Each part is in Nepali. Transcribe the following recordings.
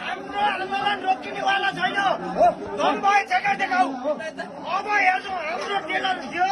आन्दोलन रोकिनेवाला छैन। दम भए चेकर देखाऊ। अब हेर्छौँ हाम्रो टेलर थियो।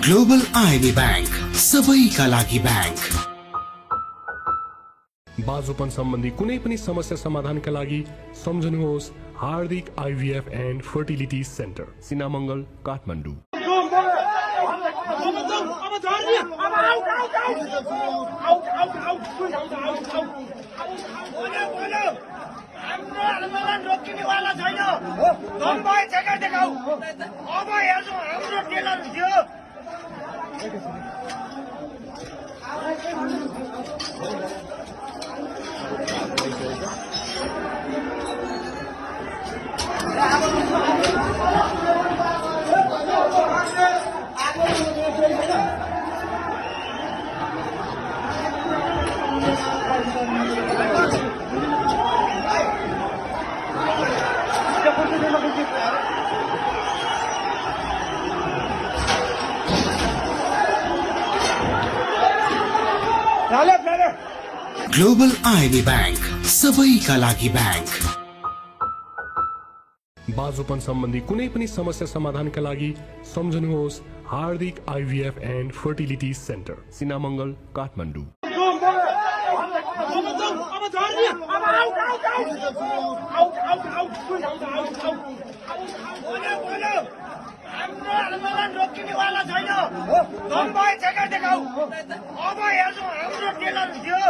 ग्लोबल आईबी बैंक, सबैका लागि बैंक। बाजुपन सम्बन्धी कुनै पनि समस्या समाधानका लागि सम्झनुहोस् हार्दिक IVF and fertility centre, Sinamangal, Kathmandu. हाम्रो आन्दोलन रोकिनेवाला छैन। दम भए चेकर देखाऊ। अब हेर्छौँ हाम्रो टेलर थियो। ग्लोबल आईबी बैंक, सबैका लागि बैंक। बाजुपन सम्बन्धी कुनै पनि समस्या समाधानका लागि सम्झनुहोस् हार्दिक IVF and fertility centre, Sinamangal, Kathmandu. हाम्रो आन्दोलन रोकिनेवाला छैन। दम भए चेकर देखाऊ। अब हेर्छौँ हाम्रो टेलर थियो।